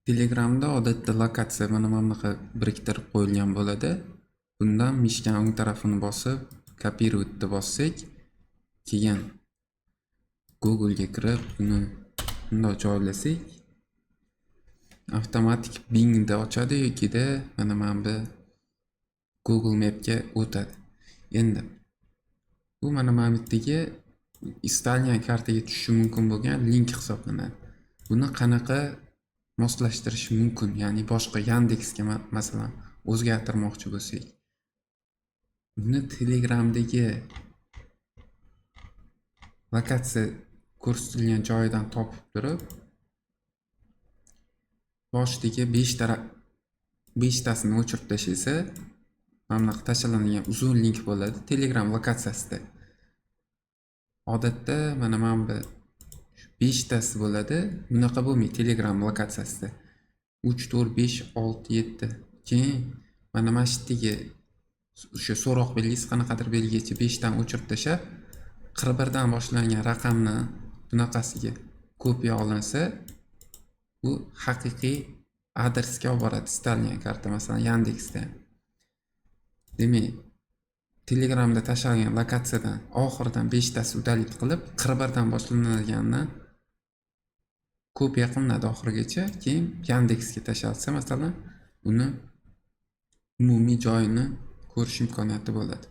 Telegramda odatda lokatsiya mana bunaqa biriktirib qo'yilgan bo'ladi. Bundan мышка ni o'ng tarafini bosib, "Копировать" ni bossak, keyin Google'ga kirib, buni bundoq joylasak, avtomatik Bingda ochadi yokida mana bu Google Map'ga o'tadi. Endi bu mana bu yerdagi istalgan kartaga tushishi mumkin bo'lgan link hisoblanadi. Buni qanaqa moslashtirish mumkin? Ya'ni boshqa Yandexga, masalan, o'zgartirmoqchi bo'lsak, uni Telegramdagi lokatsiya ko'rsatilgan joyidan topib turib, boshidagi beshtasini o'chirib tashlasa, mana bunaqa tashlanadigan uzun link bo'ladi Telegram lokatsiyasida. Odatda mana bu beshtasi bo'ladi. Bunaqa bo'lmaydi Telegram lokatsiyasida. 3, 4, 5, 6, 7. Keyin mana shu yerdagi o'sha so'roq belgisi, qanaqadir belgicha 5 dan o'chirib tashlab, 41 dan boshlangan raqamni bunaqasiga kopiya olinsa, bu haqiqiy adresga olib boradi istalgan karta, masalan, Yandexda. Demak, Telegramda tashlangan lokatsiyadan oxiridan beshtasi удалить qilib, 41 dan boshlanadiganini kopiya qilinadi oxirigacha, keyin Yandexga tashlansa, masalan, uni umumiy joyini ko'rish imkoniyati bo'ladi.